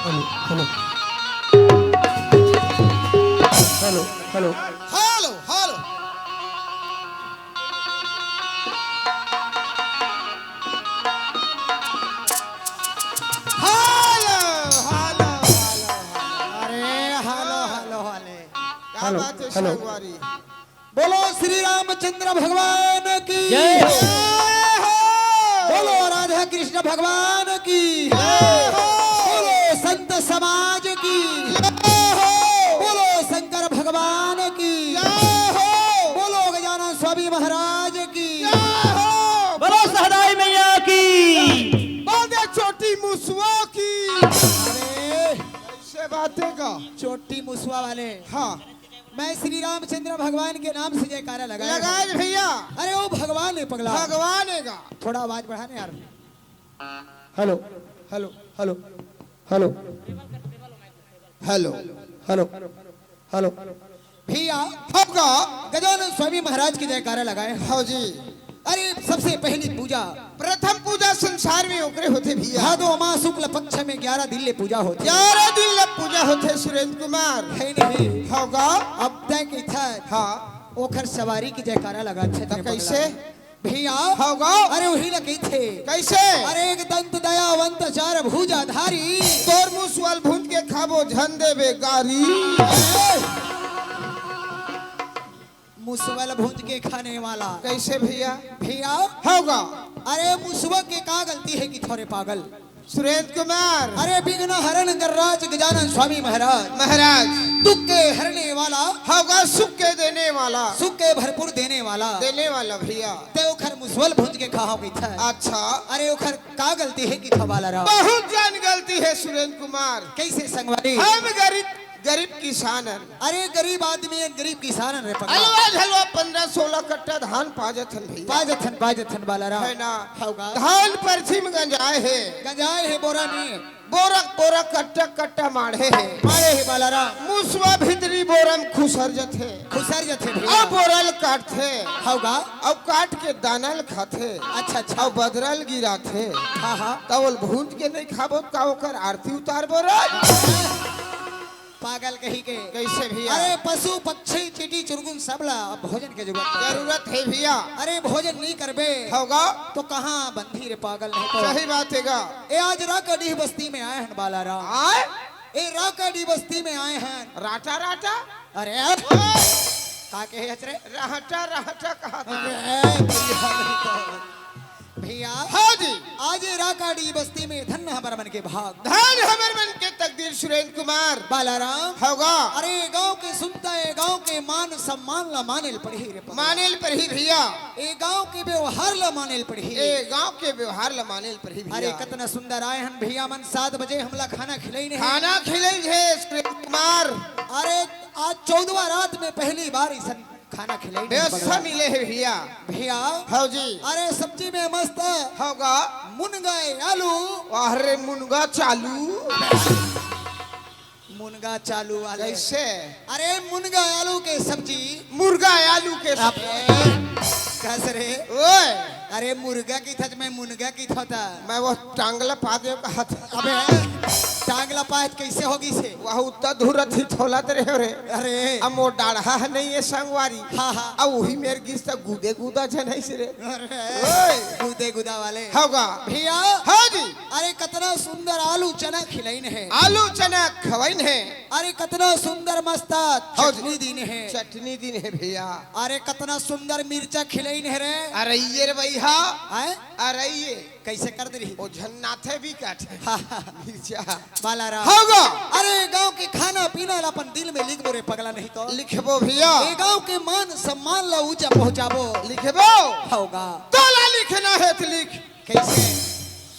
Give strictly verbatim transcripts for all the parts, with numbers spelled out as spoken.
Hello, hello. Hello, hello. Hello, hello. Hello, hello, hello, hello. अरे, hello, hello, hello. क्या hello, बात है, hello. संगवारी? बोलो श्री रामचंद्र भगवान की। जय हो। जय हो। बोलो राधा कृष्ण भगवान की। जय हो। बोलो संत समाज की। जय हो। बोलो शंकर भगवान की। जय हो। बोलो गजानन स्वामी महाराज की। जय हो। बोलो सहदाई मैया की। बोल दे चोटी मुसवा की। अरे। ऐसे बातें का। चोटी मुसवा वाले। हाँ। मैं श्री रामचंद्र भगवान के नाम से जयकारा लगाया हूँ। लगाए भैया। अरे वो भगवान है पगला। भगवान है का। थोड़ा आवाज बढ़ा ना यार। Hello, hello, hello, hello. Hello. Hello, hello. भैया, होगा। गजानन स्वामी महाराज की जयकारा लगाए। हाँ जी। अरे, सबसे पहली पूजा। प्रथम पूजा संसार में ओकरे होथे भैया। भादो माह शुक्ल पक्ष में ग्यारह दिन ले पूजा होथे। ग्यारह दिन ले पूजा होथे सुरेंद्र कुमार। है नहीं। होगा। अब तय कहिथे। हाँ। ओखर सवारी की जयकारा लगा छे त तेरे कैसे? बंगला। भैया। होगा। अरे, वही ल कहिथे। कैसे? अरे, एक दंत दयावंत चार भुजाधारी। तोर मुसवल भूंज के खाबो झन देबे गारी। ए! मुसवल भूंज के खाने वाला। कैसे भैया? भैया। होगा। अरे मुसवा के का गलती है कि थोरे पागल? सुरेंद्र कुमार। अरे विघ्न हरण कर राज गजानन स्वामी महाराज। महाराज। दुख के हरने वाला। होगा सुख के देने वाला। सुख के भरपूर देने वाला। देने वाला भैया। ते ओखर मुसवल भूंज के खाहो कहिथे। अच्छा। अरे ओखर का गलती है कि थवाला रहा? बहुत जान गलती है सुरेंद्र कुमार। कैसे संगवारी? हम गरीब गरीब किसान हन। अरे गरीब आदमी हन, गरीब किसान हन रे पगला। हलवा झलवा पंद्रह सोलह कट्टा धान पा जथन भैया। पा जथन, पा जथन बाला राम। है ना? हव गा। धान परथी में गंजाए हे। गंजाए हे बोरा में। बोरा बोरा कट्टा कट्टा माढ़े हे। माढ़े हे बाला राम। मुसवा भीतरी बोरा में खुसर जथे। खुसर जथे भैया। अब बोरा ल काटथे। हव गा। अब काट के दाना ल खाथे। अच्छा, अच्छा। अब बदरा ल गिराथे। हाँ, हाँ। त ओल भूंज के नहीं खाबो त का ओकर आरती उतारबो रे? पागल कहीं के। कैसे भैया? अरे पशु पक्षी चींटी चुरगुन सब ला भोजन के जरूरत हे। जरूरत हे भैया। अरे भोजन नहीं करबे हव गा। तो कहाँ बनही रे पागल, नहीं तो। सही बात हे गा। ए आज राकाडीह बस्ती में आए हन बाला राम। आए? ए राकाडीह बस्ती में आए हन। Rata rata? अरे का कहे हच रे? रहटा रहटा कहा था। अरे भैया, नहीं तो। भैया, हाँ जी। आज ए राकाडीह बस्ती में धन्य हमर मन के भाग। धन्य हमर मन के तकदीर सुरेंद्र कुमार। बाला राम। हव गा। अरे गांव के सुनता, ए गांव के मान सम्मान ला माने ल पड़ही रे पगला। माने ल पड़ही भैया। ए गांव के व्यवहार ला माने ल पड़ही। ए गांव के व्यवहार ला माने ल पड़ही भैया। अरे कतना सुंदर आए हन भैया मन, सात बजे हमला खाना खिलाइन हे। खाना खिलाइन हे सुरेंद्र कुमार। अरे आज चौदहवाँ रात में पहली बार इसन खाना खिलाइन हे व्यवस्था भगवान। मिले हे भैया। भैया। हव जी। अरे सब्जी में मस्त। हव गा। मुनगा आलू। अरे मुनगा चालू। मुनगा चालू वाले। कैसे? अरे मुनगा आलू के सब्जी। मुर्गा आलू के सब्जी। अबे, कस रे। ओए। अरे मुर्गा की थच मैं मुनगा की थोता। मैं वो टांगला पा दे कहा था। अबे टांगला पाए त कैसे होगिस हे? वह उत्ता धुरत ही थोलत रहे रे। अरे। अब मोर डाढ़ा हे नहीं हे संगवारी। हाँ, हाँ। अब वही मेर गिस त गुदे गुदा झन हे रे। अरे। ओए। गुदे गुदा वाले। हव गा। भैया। हाँ जी। अरे कतना सुंदर आलू चना खिलाइन हे। आलू चना खवाइन हे। अरे कतना सुंदर मस्त हाँ जी। चटनी दीन हे। चटनी दीन हे भैया। अरे कतना सुंदर मिर्चा खिलाइन हे रे। अरे ये रे भैया। हैं? अरे ये। कैसे कर दे रही? ओ झन्नाथे भी काटे। हाँ, हाँ। मिर्चा। बाला राम। हव गा। अरे गांव के खाना पीना ला अपन दिल में लिखबो रे पगला, नहीं तो। लिखबो भैया। ए गांव के मान सम्मान ला ऊंचा पहुंचाबो। लिखबो। हव गा। तोला लिखना हे त लिख। कैसे?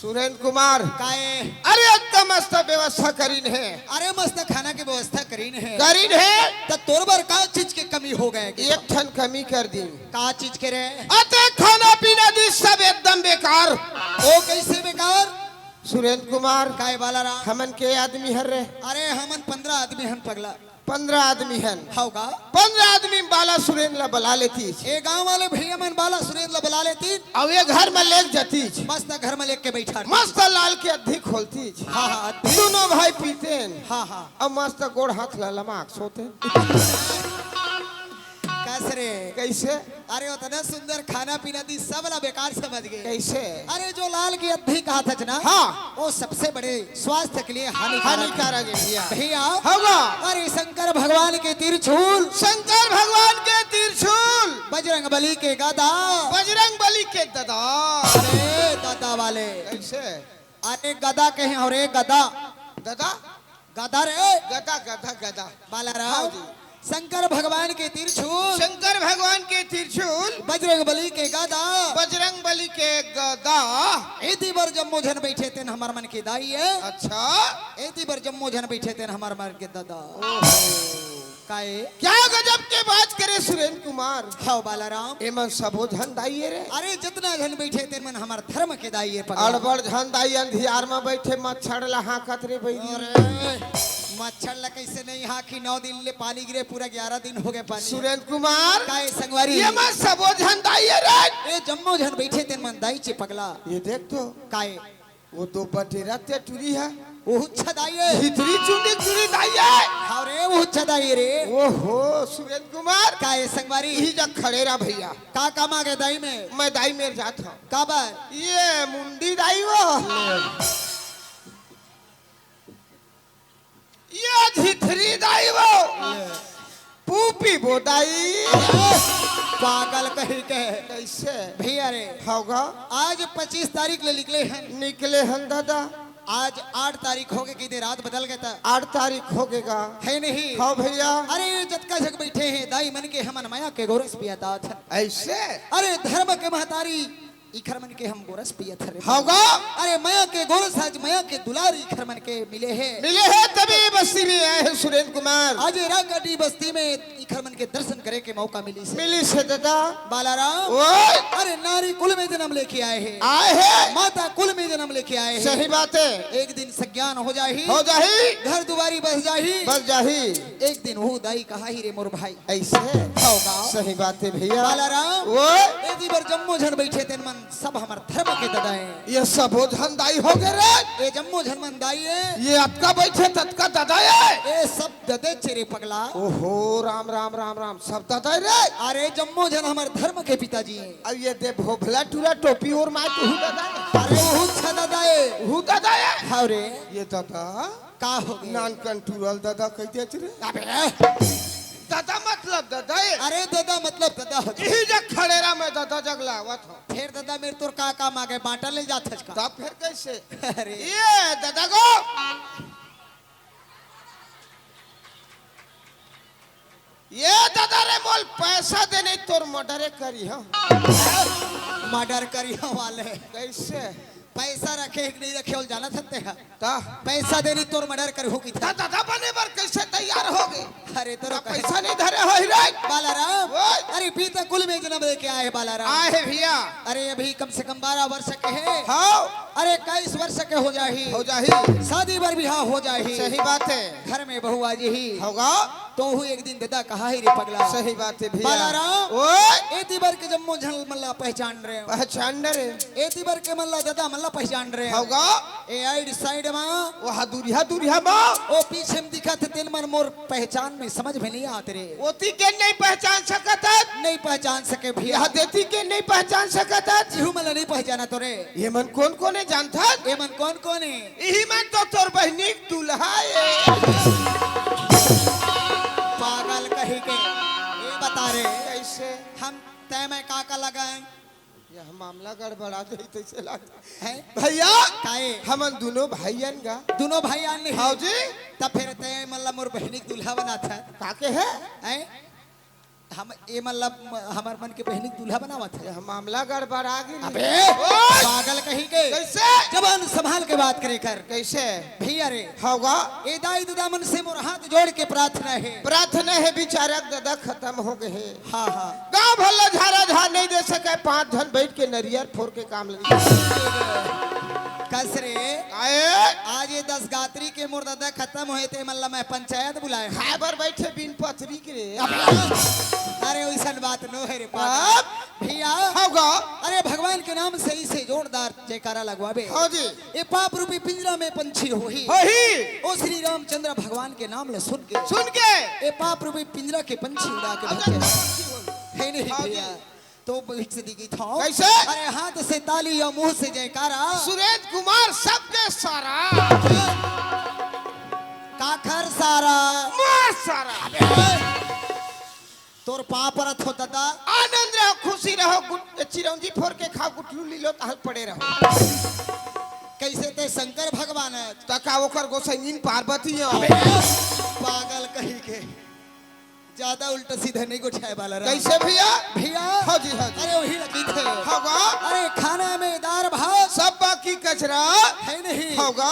सुरेंद्र कुमार। काए? अरे एकदम मस्त व्यवस्था करीन हे। अरे मस्त खाना के व्यवस्था करीन हे। करीन हे। त तोर बर का चीज के कमी हो गए? एक ठन कमी कर दी। का चीज के रे? अते खाना पीना दी सब एकदम बेकार। ओ कैसे बेकार? सुरेंद्र कुमार। काए बाला राम? हमन के आदमी हर रे? अरे हमन पंद्रह आदमी हन पगला। पंद्रह आदमी हन। हव गा। पंद्रह आदमी बाला सुरेंद्र ला बला लेतीस। ए गांव वाले भैया मन बाला सुरेंद्र ला बला लेतीन। अउ ए घर में लेग जातीस। मस्त घर में लेग के बैठा। मस्त लाल के अद्धी खोलतीस। हाँ, हाँ, अद्धी। दोनों भाई पीतेन। हाँ, हाँ। अउ मस्त गोड़ हाथ ला लमाक सोतेन। कस रे? कैसे? अरे, उतना सुंदर खाना पीना दी, सब ला बेकार समझ गए। कैसे? अरे, जो लाल की अद्धी कहा था ना, हाँ। वो सबसे बड़े स्वास्थ्य के लिए हानिकारक है। हानिकारक है भैया। भैया, हवा। अरे, शंकर भगवान के त्रिशूल। शंकर भगवान के त्रिशूल। बजरंग बली के गदा। बजरंग बली के गदा। अरे, गदा वाले। कैसे? अरे, गदा कहे, अरे, गदा। गदा? गदा रे। गदा, गदा, गदा। बालाराम। हाँ जी। शंकर भगवान के त्रिशूल। शंकर भगवान के त्रिशूल। बजरंग बली के गदा। बजरंग बली के गदा। एती बर जम्मो झन बैठे तेन हमर मन के दाई ए। अच्छा। एती बर जम्मो झन बैठे तेन हमर मन के ददा। ओहो। काए? क्या गजब के बात करे सुरेंद्र कुमार। हव बालाराम। एमन सबो झन दाई ए रे। अरे, जितना झन बैठे तेन मन हमर धर्म के दाई ए पगला। अड़बड़ झन दाई अंधियार में बैठे मच्छर ला हाँकत रे बइरी। अरे, मच्छर ला कैसे नहीं हाँकी, नौ दिन ले पानी गिरे, पूरा ग्यारह दिन हो गए पानी। सुरेंद्र कुमार। काए संगवारी? एमन सबो झन दाई ए रे। ए जम्मो झन बैठे तेन मन दाई चे पगला। ये देख तो। काए? वो तो बटेरा ते टुरी है। वो हुच्छा दाई ए। भितरी चुंडी टुरी दाई ए। हाँ रे, वो हुच्छा दाई ए रे। ओहो, सुरेंद्र कुमार। काए संगवारी? यही जा खड़े रहा भैया। का काम आ गए दाई में? मैं दाई मेर जात हँव। काबर? ये मुंडी दाई वो। ये धिथरी दाई वो। पूपी बोदाई। पागल कहीं के। कैसे? भैया रे। हव गा। आज पच्चीस तारीख ले निकले हन। निकले हन दादा। आज आठ तारीख हो गए, किते रात बदल गए ता। आठ तारीख हो गए गा। है नहीं? हव भैया। अरे जतका जग बैठे हैं, दाई मन के हमन मया के गोरस पिया तात हन। ऐसे? अरे धर्म के महतारी इखर मन के हम गोरस पियत हरे। हव गा। अरे मया के गोरस, आज मया के दुलार इखर मन के मिले हे। मिले हे, तभी बस्ती में आए हे सुरेंद्र कुमार। आज राकाटी बस्ती में इखर मन के दर्शन करे के मौका मिलिस हे। मिलिस हे दादा। बालाराम। ओए। अरे नारी कुल में जन्म लेके आए हे। आए हे। माता कुल में जन्म लेके आए हे। सही बात हे। एक दिन सज्ञान हो जाही। हो जाही। घर दुवारी बस जाही। बस जाही। एक दिन वो दाई कहाही रे मोर भाई। अइसे? हव गा। सही बात हे भइया। बालाराम। ओए। एती बर जम्मो झन बइठे तेन मन सब हमर धर्म के ददा ए। ये सबो झन दाई हो गे रे। ये जम्मो झन मन दाई ए। ये अतका बइठे ततका ददा ए। ये सब ददे चे रे पगला। ओहो, राम, राम, राम, राम, सब ददा ए रे। अरे जम्मो झन हमर धर्म के पिताजी ए। अब ये दे भोभला टूरा टोपी ओरमाय तहू ददा ए। अरे ओहू छ ददा ए। ओहू ददा ए। हव रे। ये ददा। का हो गे? नानकन टूरा ल ददा कहि देत रे। अबे। ददा मतलब ददा ए। अरे ददा मतलब ददा हो। इही जग खड़े रह, मैं ददा जग लावत हंव। फेर ददा मेर तोर का काम आ गे, बांटा ले जात हस का? तब फेर कइसे? अरे। ये ददा गो, ये ददा रे मोला पैसा दे, नहीं तोर murder करिहंव। Murder करिहंव वाले। कइसे? पैसा रखे हे कि नहीं रखे हे, ओला जानत हस तें हा? त? पैसा दे नहीं तोर murder करहूं कहिथे। त ददा बने बर कइसे तैयार हो गे? अरे तोर त पैसा नहीं धरे होही रे। बालाराम। ओए। अरे पीता कुल में जन्म लेके आए हे बालाराम। आए हे भइया। अरे अभी कम से कम बारह वर्ष के हे। हव। अरे इक्कीस वर्ष के हो जाही। हो जाही। शादी बर बिहाव हो जाही। सही बात हे। घर में बहू आ जाही। हव गा। तहू एक दिन ददा कहाही रे पगला। सही बात हे भइया। बालाराम। ओए। एती बर के जम्मो झन मन ला पहचान रहे हंव। पहचान रहे। एती बर के मन ला ददा मन ला पहचान रहे हंव। हव गा। ए आइड साइड मा। ओहा दूरिहा दूरिहा मा। ओ पीछे में दिखत हे तेन मन मोर पहचान में समझ में नहीं आत रे। ओती के नहीं पहचान सकत हस। नहीं पहचान सके भइया। एहा देती के नहीं पहचान सकत हस। इहू मन ला नहीं पहचानत हों रे। ये मन कोन कोन ए जानत हस? ये मन कोन कोन ए? इही मन तो तोर बहिनी के दूल्हा ए। पागल कहीं के। ये बता रे। कइसे? हम तैं मैं का का लगाएं? ये मामला गड़बड़ा जाही तइसे लागथे। हैं? भइया, काहे? हमन दूनों भाई अन गा। दूनों भाई अन नहीं? हव जी। त फेर तैं मन ला मोर बहिनी के दूल्हा बनात हस। का कहे? हैं? हम, ये मन ला, हमर मन के बहिनी के दूल्हा बनावत हस। ये मामला गड़बड़ा गे। अबे, ओए! पागल कहीं के। कइसे? जबान संभाल के बात करे कर। कइसे? भइया रे। हव गा। ए दाई ददा मन से मोर हाथ जोड़ के प्रार्थना हे। प्रार्थना हे, बिचारा के ददा खतम हो गे हे। हाँ, हाँ। गांव भर ला झारा झार नहीं दे सके, पांच झन बइठ के नरियर फोर के काम लगी। कस रे। आए। आज ये दस गात्री के मोर ददा खतम होए ते मन ला मैं पंचायत बुलाए हंव। खाए बर बइठे बिन पथरी के रे। अबे। अरे ओइसन बात नो हे रे पागल। अब? भइया। हव गा। अरे भगवान के नाम से इसे जोरदार जयकारा लगवाबे। हव जी। ए पाप रूपी पिंजरा में पंछी होही। होही। ओ श्री रामचंद्र भगवान के नाम ल सुन के। सुन के। ए पाप रूपी पिंजरा के पंछी उड़ा के अच्छा, भगे। पंछी होही। हे नहीं हाँ जी। भइया। तो भीख से दी गई था। कइसे? अरे हाथ से ताली अउ मुंह से जयकारा। सुरेंद्र कुमार सबके सारा। काखर सारा। मार सारा। तोर पाँव परत हों ददा। आनंद रहो, खुशी रहो, गुट-, चिरौंजी फोर के खाओ, गुटलू लीलो, तहल पड़े रहो। कइसे तें शंकर भगवान हस? त का ओकर गोसइनिन पार्वती हो? अबे, पागल कहीं के। जादा उल्टा सीधा नहीं गोठियाए वाला रहा। कइसे भइया? भइया। हाँ जी, हाँ जी। अरे वही लगी थे। हाँ बा। अरे खाना में दार भात। सब बाकी कचरा। हे नहीं। हाँ बा।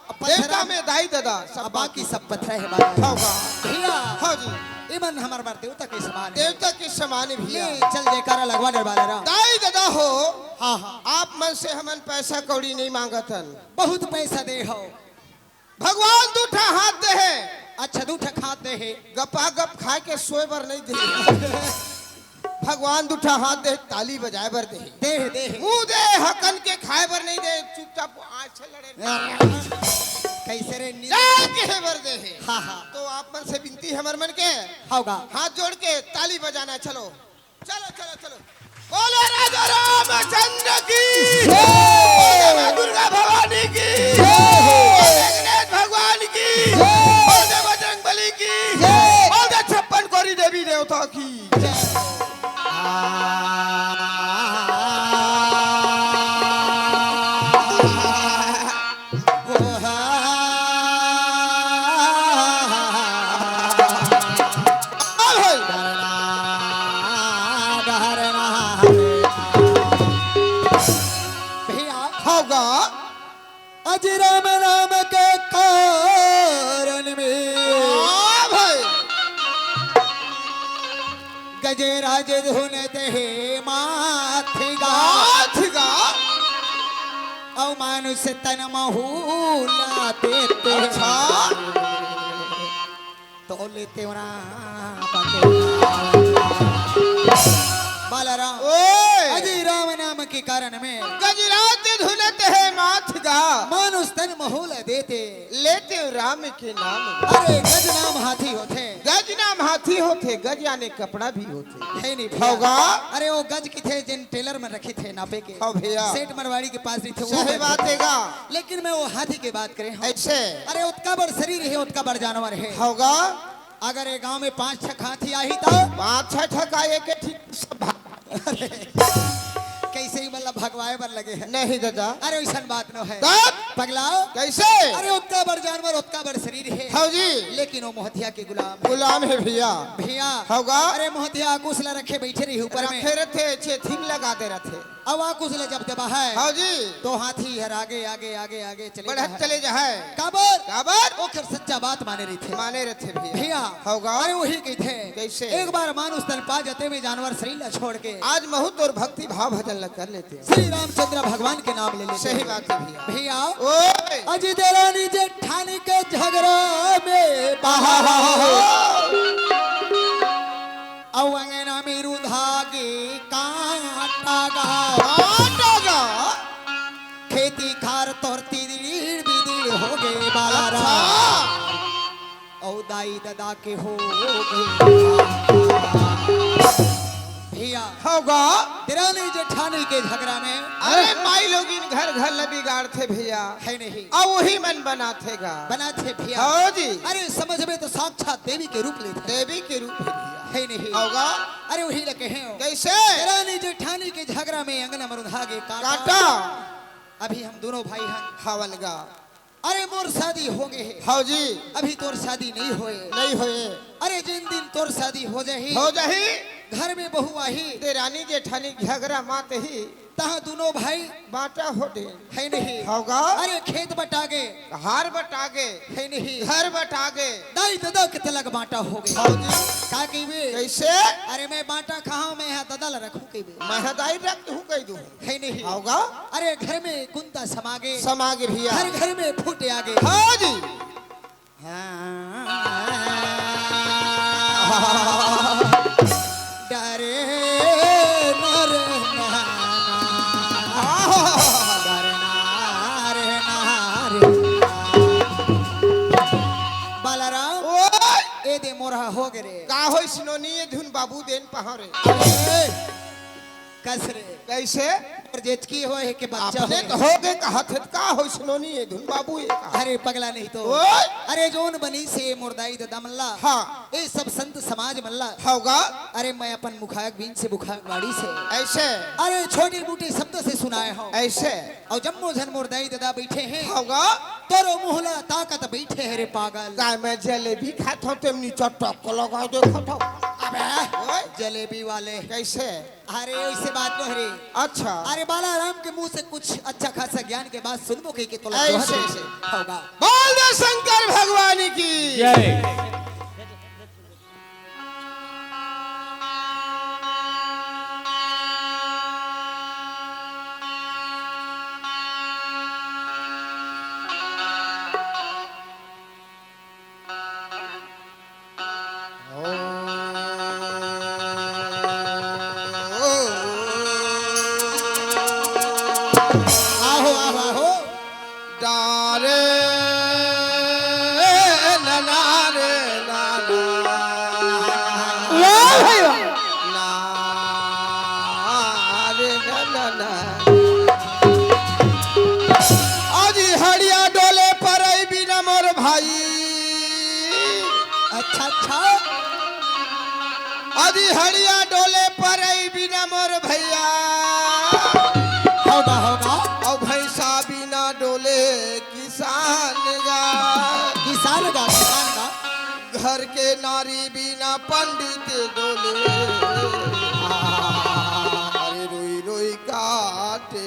अब पथरा देवता में दाई ददा, सब अब बाकी बाकी। सब पथरा हे बाबा। हव गा। भइया, हाँ जी। ए मन हमर बर देवता के समान हे। देवता के समान हे भइया। ले, चल जयकारा लगवा दे बालाराम। दाई ददा हो, हाँ, हाँ। आप मन से हमन पैसा कौड़ी नहीं मांगत हन। बहुत पैसा दे हव। भगवान दू ठा हाथ दे हे। अच्छा, दू ठा हाथ दे हे। गपा गप खाए के सोए बर नहीं दे। भगवान दू ठा हाथ दे, ताली बजाए बर दे। दे, दे। मुंह दे, हकन के खाए बर नहीं दे, चुपचाप आंच से लड़े। कइसे रे नी-, जाए के हे बर दे हे। हाँ, हाँ। तो आप मन से विनती हे हमर मन के। हव गा। हाथ जोड़ के ताली बजाना, चलो। चलो, चलो, चलो। बोलो राजा रामचंद्र की। जय। बोलो माँ दुर्गा भवानी की। जय। बोलो गणेश भगवान की। जय। बोलो बजरंग बली की। जय। बोलो छप्पन कोरी देवी देवता की। गज राम नाम के कारण में हाँ भाई। गजराज धुनत हे माथ गा। माथ गा। अउ मानुष तन महूला देते। अच्छा। तो लेते हो राम के नाम। बालाराम। ओए। अजी राम नाम के कारण में गजराज धुनत हे माथ गा। मानुष तन महूला देते। लेते हो राम के नाम। अरे गज नाम हाथी होथे। गज नाम हाथी होथे, गज याने कपड़ा भी होथे। हे नहीं भैया। होगा। अरे वो गज किथे जेन टेलर में रखिथे नापे के। हाँ भैया। सेठ मरवाड़ी के पास रहिथे, वो सही गज बात हे गा। लेकिन मैं वो हाथी के बात करे हूँ। ऐसे। अरे ओतका बड़ शरीर हे, ओतका बड़ जानवर हे। होगा। अगर ये गांव में पांच छह हाथी आही तो पांच छह ठका एक एक ठीक सब भाग। अरे, कैसे ही मतलब भगवाए बर लगे हे। नहीं दादा। अरे वैसन बात न हे। तब? पगला। कैसे? अरे ओतका बड़ जानवर, ओतका बड़ शरीर हे। हाँ जी। लेकिन वो मोहतिया के गुलाम हे। गुलाम हे भैया। भैया। होगा। अरे मोहतिया आकुश ला रखे बैठे रही ऊपर में। रखे रथे, चेथिंग लगा दे रथे। अब आकुश ला जब देबा हे। हाँ जी। तो हाथी हर आगे, आगे, आगे, आगे चले बढ़त जाए। चले जाए। काबर? काबर? ओखर सच्चा बात माने रहिथे। माने रहिथे भैया। भैया। होगा। अरे वही कहिथे। कैसे? एक बार मानुष तन पा जाते हुए जानवर शरीर ला छोड़ के। आज महू तोर भक्ति भाव भजन ला कर लेते हो। श्री रामचंद्र भगवान के नाम ले लेते सही हो। बात हे भैया। भैया। ओए। अजी देरानी जेठानी के झगड़ा में आहा। अउ अंगना में रुंधा गे कांटा गा। कांटा गा। खेती खार तोर तिदिर बिदिर हो गे बालाराम। अच्छा। अउ दाई ददा के हो गे। भैया। होगा। देरानी जेठानी के झगड़ा में। अरे माई लोगिन घर घर ल बिगाड़थे भैया। हे नहीं। अउ वही मन बनाथे गा। बनाथे भैया। हाँ जी। अरे समझ में तो साक्षात देवी के रूप लेथे। देवी के रूप हे भैया। हे नहीं। होगा। अरे वही ल कहे हो। कैसे? देरानी जेठानी के झगड़ा में अंगना में रुंधा गे कांटा। कांटा। अभी हम दोनों भाई हन। हवन गा। अरे मोर शादी हो गे हे। हाँ जी। अभी तोर शादी नहीं होए। नहीं होए। अरे जिन दिन तोर शादी हो जाही। हो जाही। घर में बहू आही। देरानी जेठानी झगड़ा मात ही। तहाँ दोनों भाई। बांटा हो दे। हे नहीं। होगा। अरे खेत बटा गे। हार बटा गे। हे नहीं। घर बटा गे। दाई ददा के तलक बांटा हो गे। हाँ जी। का कहिबे? कैसे? अरे मैं बांटा खाहूं, मैं हा ददा ला रखूं कहिबे। मैं हा दाई रख दूं कहि दूं। हे नहीं। होगा। अरे घर में कुंता समा गे। समा गे भैया। हर घर में फूट आ गे। हाँ जी। हाँ। डरे नर नाना। डरे नारे। बालाराम। ओए। ए दे मोरहा हो गे रे। का होइस नोनी ए धुन बाबू देन पहारे। अरे। कस रे। कैसे? अउ जेचकी होय हे के बच्चा अपने होय। तो हो गे कहत हे, का होइस नोनी ए धुन बाबू ए का? अरे पगला नहीं तो। ओए! अरे जोन बनिस हे मोर दाई ददा मन ला। हाँ। ए सब संत समाज मन ला। होगा। अरे मैं अपन मुखायक बीन से मुखायक वाणी से। ऐसे। अरे छोटी मोटी शब्द से सुनाए हंव। ऐसे। अउ जम्मो झन मोर दाई ददा बैठे हे। होगा। तोरो मुंह ला ताकत बैठे हे रे पागल। काय मैं जलेबी खात हंव, तेमनी चटक लगा देखत हंव। अबे, ओए! जलेबी वाले। कैसे? अरे, वैसे बात नोहे रे। अच्छा। अरे, बालाराम के मुंह से कुछ अच्छा खासा ज्ञान के बात सुनबो कहिके तोला ऐसे, जोहर ऐसे। होगा। बोल दे शंकर भगवान की। जय। आहो, आहो, आहो। डारे नना रे नना। वाह भाई वाह। ना रे नना। अजी हड़िया डोले परई बिना मोर भाई। अच्छा, अच्छा। अजी हड़िया डोले परई बिना मोर भैया। होगा, होगा। अउ भैंसा बिना डोले किसान गा। किसान गा, किसान गा। घर के नारी बिना पंडित डोले। अरे रोई रोई काटे।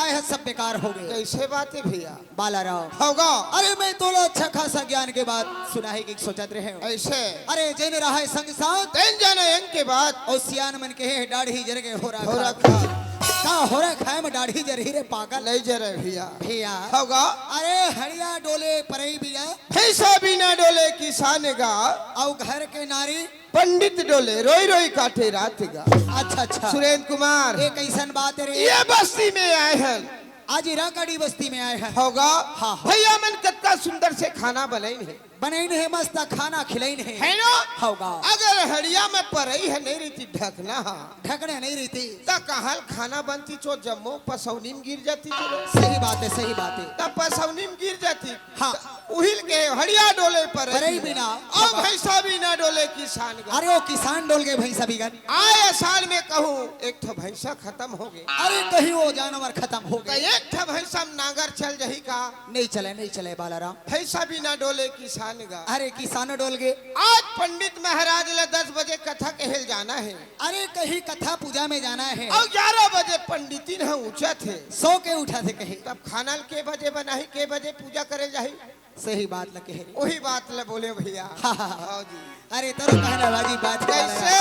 आए हे, सब बेकार हो गे। कइसे बात हे भइया? बालाराम। हव गा। अरे, मैं तोला अच्छा खासा ज्ञान के बात सुनाए के सोचत रहेंव। अइसे? अरे, जेन रहय संग साथ। तेन जाने अंग के बात। अउ सियान मन कहे हे, डाढ़ी जर के होरा होरा खात। खात। का होरा खाए म डाढ़ी जरही रे पागल? नइ जरय भइया। भइया। हव गा। अरे, हड़िया डोले परई बिना। भइसा बिना डोले किसान गा। अउ घर के नारी पंडित डोले, रोई रोई काटे रात गा। अच्छा, अच्छा। सुरेंद्र कुमार। ए कइसन बात हे रे? ये बस्ती में आए हन। आज इराकड़ी बस्ती में आए हन। हव गा। हाँ, हाँ। भइया मन कतका सुंदर से खाना बनइन हे। बनइन हे, मस्त खाना खिलइन हे। हे न? हव गा। अगर हड़िया में परई ह नइ रहितिस ढकना ह। ढकना नइ रहितिस। त कहाँ ले खाना बनतिस ओ, जम्मो पसौनी म गिर जातिस ओ। सही बात हे, सही बात हे। त पसौनी म गिर जातिस। हाँ। उही ल के हड़िया डोले परई परई बिना। बिना। अउ भइसा बिना डोले किसान गा। अरे ओ किसान डोल गे भइसा बिगन। आए असाल में कहूँ एक ठो भइसा खतम हो गे। अरे कहीं ओ जानवर खतम हो त गे। एक ठो भइसा म नांगर चल जही का? नइ चलय, नइ चलय बालाराम। भइसा बिना डोले किसान गा। अरे किसान डोल गे। आज पंडित महाराज ल दस बजे कथा कहे ल जाना हे। अरे कहीं कथा पूजा में जाना हे। अउ ग्यारह बजे पंडितिन ह उठत हे। सो के उठत हे कहीं। तब खाना ल के बजे बनाही, के बजे पूजा करे जाही? सही बात ल कहे रे। उही बात ल बोले भइया। हाँ, हाँ, हाँ। हव जी। अरे तोरो कहना बाजी बात कइसे?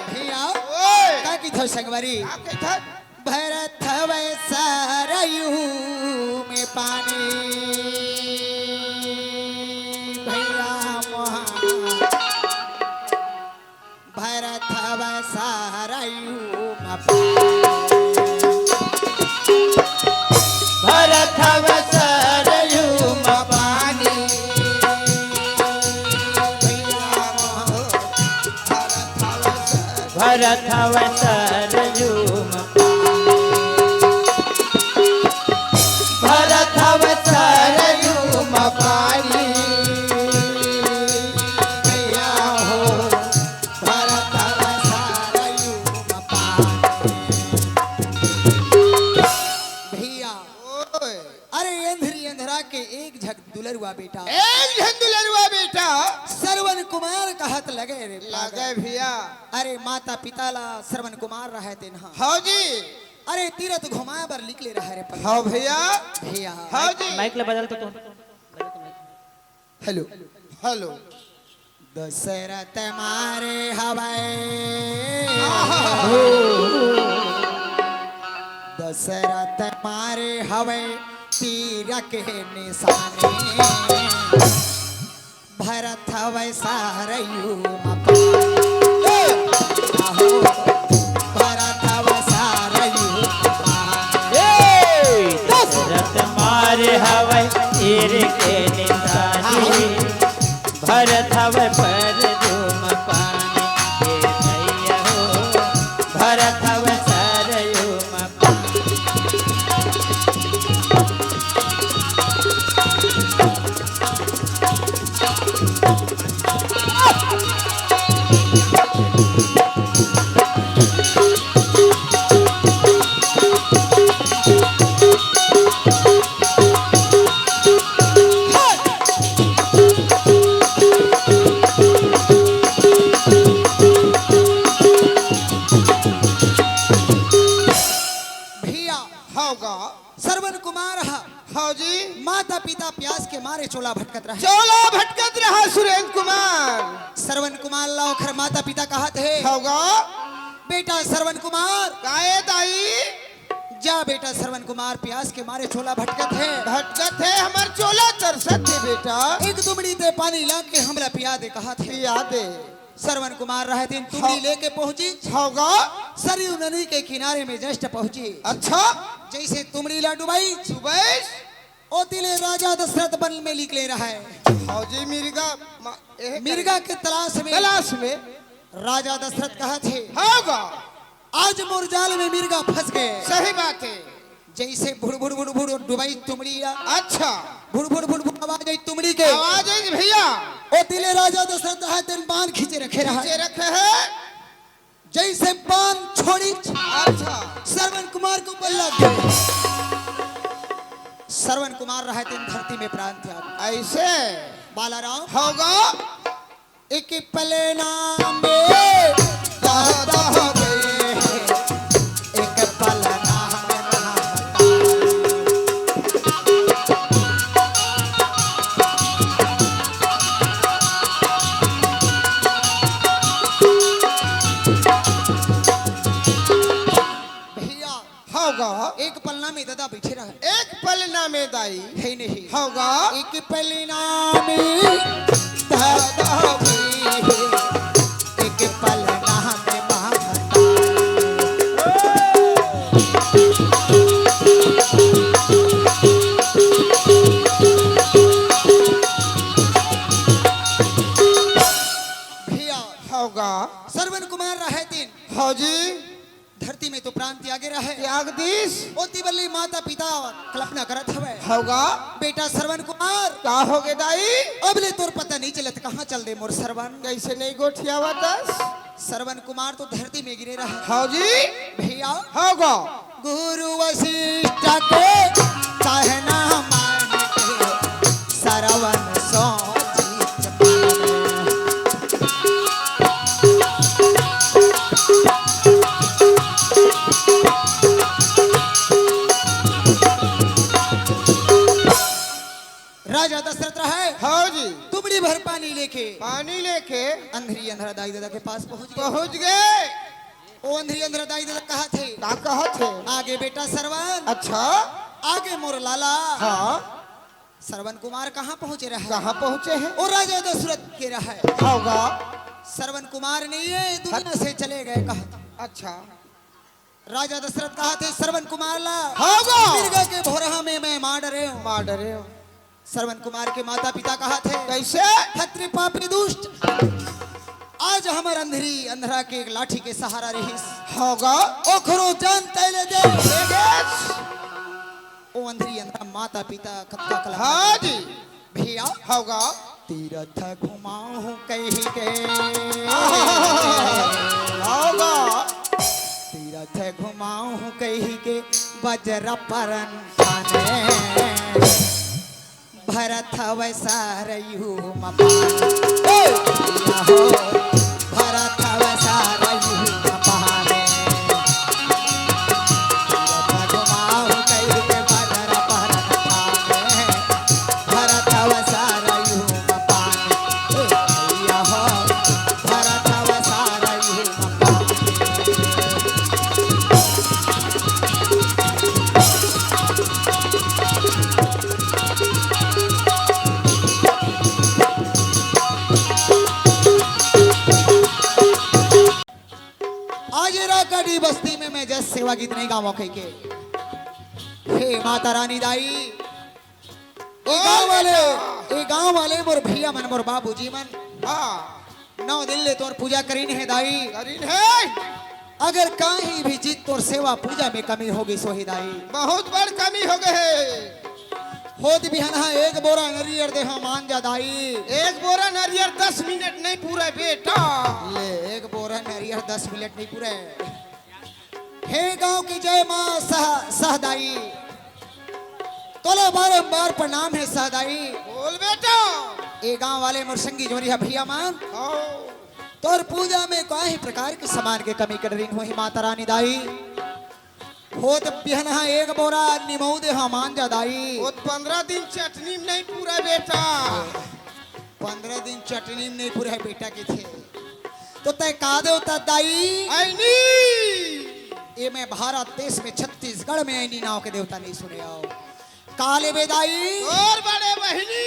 भइया। ओए। का कहिथव संगवारी? का कहिथव? भरत हवय सरयू में पानी भइया मोहा। भरत हवय सरयू म पानी। भरत हवय सरयू म पानी। भरत हवय सरयू म पानी। भरत हवय सरयू म पानी। भइया हो। भरत हवय सरयू म पानी। भइया, ओए। अरे एंधरी एंधरा के एक झक दुलरुआ बेटा। एक झन दुलरुआ बेटा। सरवन कुमार कहत लगे रे पागल। लगे भइया। अरे माता पिता ला सरवन कुमार रहय तेन ह। हव जी। अरे तीरथ घुमाए बर निकले रहय रे पागल। हव भइया। भइया। हव जी। माइक ला बदल तो, तो। हेलो। हेलो। दशरथ मारे हवय। आहा। दशरथ मारे हवय तीर के निसानी। भरत हवय सरयू म पानी। आहो, भरत हवय सरयू म पानी। ए, दशरथ मारे हवय तीर के निशानी। आहो। भरत हवय परजू म पानी। ए भइया हो, भरत हवय सरयू म पानी। भइया, हव गा। सरवन कुमार ह। हव जी। माता पिता प्यास के मारे चोला भटकत रहय। चोला भटकत रहय सुरेंद्र कुमार। सरवन कुमार ला ओखर माता पिता कहत हे। हव गा। बेटा सरवन कुमार। का ए दाई? जा बेटा सरवन कुमार प्यास के मारे चोला भटकत हे। भटकत हे, हमर चोला तरसत हे बेटा। एक तुमड़ी ते पानी ला के हमला पिया दे कहत हे। पिया दे। सरवन कुमार रहय तेन तुमड़ी हाँ। लेके पहुंचिस। हव गा। सरयू नदी के किनारे में just पहुंचिस। अच्छा। जइसे तुमड़ी ला डुबाइस। डुबाइस। ओती ले राजा दशरथ वन में निकले रहय। हव जी, मिर्गा म-, एह मिर्गा के तलाश में। तलाश में। राजा दशरथ कहत हे। हव गा। आज मोर जाल में मिर्गा फंस गे। सही बात हे। जइसे भुड़ भुड़ भुड़ भुड़ डुबाइस तुमड़ी ला। अच्छा। भुड़ भुड़ भुड़ भुड़ आवाज आइस तुमड़ी के। आवाज आइस भइया। ओती ले राजा दशरथ ह तेन बाण खींचे रखे रहय। खींचे रखे हे। जइसे बाण छोड़िस। अच्छा। सरवन कुमार के ऊपर लग गे। सरवन कुमार रहय तेन धरती में प्राण त्याग। अइसे? बालाराम। हव गा। एक पलना में दादा हो गए हैं, एक पलना में दादा। दादा बैठे रहे। एक पलना में दाई। हे नहीं। होगा। एक पलना में दादा जी, एक पलना में महतारी। भैया। होगा। श्रवण कुमार रहे दिन। हाँ जी। धरती में तो प्राण त्यागे रहे। त्याग दीस। ओती बल्ली माता पिता कल्पना करत हवे। होगा। बेटा श्रवण कुमार। का होगे दाई? अब ले तोर पता नहीं चलत, कहाँ चल दे मोर श्रवण? कैसे नहीं गोठियावतस? श्रवण कुमार तो धरती में गिरे रहे। हाँ जी। भैया। होगा। गुरु वशिष्ठ के कहना मान के श्रवण सो चीज पावे। राजा दशरथ रहे। हाँ जी। तुमड़ी भर पानी लेके। पानी लेके। अंधरी अंधरा दाई दादा के पास पहुंच गए। पहुंच गए। ओ अंधरी अंधरा दाई दादा कहा थे। का कहा थे? आगे बेटा श्रवण। अच्छा। आगे मोर लाला। हाँ। श्रवण कुमार कहाँ पहुंचे रहे? कहाँ पहुंचे हैं? ओ राजा दशरथ के रहे। होगा। श्रवण कुमार नहीं है, दुनिया से चले गए कहा थे। अच्छा। राजा दशरथ कहा थे श्रवण कुमार ला। होगा। मिर्गा के भोरहा में मैं मार डरे हूँ। मार डरे हूँ। श्रवण कुमार के माता पिता कहा थे। कैसे? खत्री पापी दुष्ट। आज हमर अंधरी अंधरा के एक लाठी के सहारा रहिस। होगा। ओखरो जान तैले दे। दे दे। ओ अंधरी अंधरा माता पिता कतका कलंक हाँ लगे। जी। भैया। होगा। तीरथ घुमाऊं कही के। होगा। तीरथ घुमाऊं कही के बजर परन खाने। भरत हवै सरयू म पानी। ए! या हो, भरत हवै सरयू म पानी। भगवान कहि के बदर परत पावे। भरत हवै सरयू म पानी। ए! या हो, भरत हवै सरयू म पानी। आज राकाडी बस्ती में मैं जस सेवा गीत नहीं गावों कहि के। हे माता रानी दाई, ए गांव वाले, ए गांव वाले मोर भैया मन, मोर बाबूजी मन। हाँ। नौ दिन ले तोर पूजा करीन हे दाई। करीन हे। अगर काहीं भी चीज तोर सेवा पूजा में कमी होगे सो हे दाई। बहुत बड़ कमी होगे हे। होत बिहनहा एक बोरा नरियर देहा मान जा दाई। एक बोरा नरियर दस मिनट नहीं पूरा बेटा। ले एक बोरा नरियर दस मिनट नहीं पूरे। हे गांव की जय मां सह-, सहदाई। तोला बारंबार प्रणाम हे सहदाई। बोल बेटा। ए गांव वाले मोर संगी जोरी हा भैया मन। हाँ। तोर पूजा में काहीं प्रकार के सामान के कमी कर रही होही माता रानी दाई। होत बिहनहा एक बोरा निमऊ देहा मान जा दाई। होत पंद्रह दिन चटनी में नहीं पूरा बेटा। पंद्रह दिन चटनी में नहीं पूरा बेटा के थे। तो तय का देवता दाई? ऐनी। ए मैं भारत देश में छत्तीसगढ़ में ऐनी नाव के देवता नहीं सुने आओ। का लेबे दाई? और बड़े बहिनी।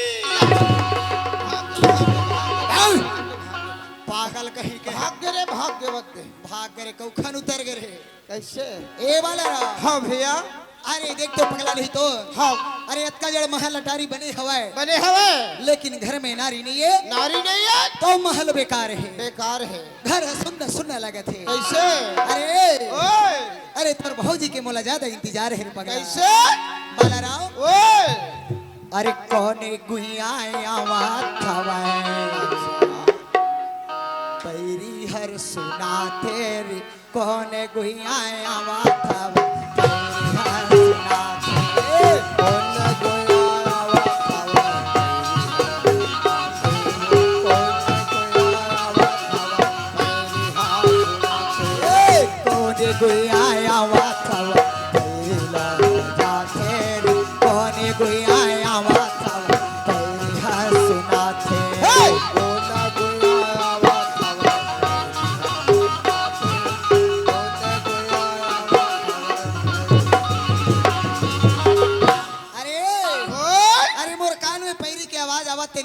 पागल कहीं के। भाग गे रे, भाग गे बदे। भाग गे रे, कौखन उतर गे रे। कैसे? ए वाला रहा। हाँ भैया। अरे देख तो पगला नहीं तो। हाँ। अरे अतका जड़ महल अटारी बने हवय। बने हवय। लेकिन घर में नारी नहीं है। नारी नहीं है। तो महल बेकार है। बेकार है। घर सुन्न सुन्न लगत हे। कैसे? अरे, ओए। अरे तोर भौजी के मोला ज्यादा इंतजार हे रे पगला। कैसे? बालाराम। ओए। अरे कोने गुइया आवत हवय। पैरी हर सुनाथे रे, कोने गुइया आवत हवय। पैरी हर सुनाथे। कोने गुइया आवत हवय। कोने गुइया आवत हवय, कोने गुइया आवत हवय, सुनाथे।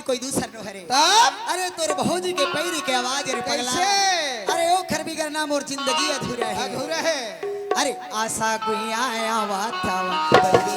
कोई दूसर नो हरे। तब अरे तोर भौजी के पैरी के आवाज रे पगला। कैसे? अरे ओखर बिगर ना मोर जिंदगी अधूरा हे। अधूरा हे। अरे आशा गुइया आवत हवा, बंदी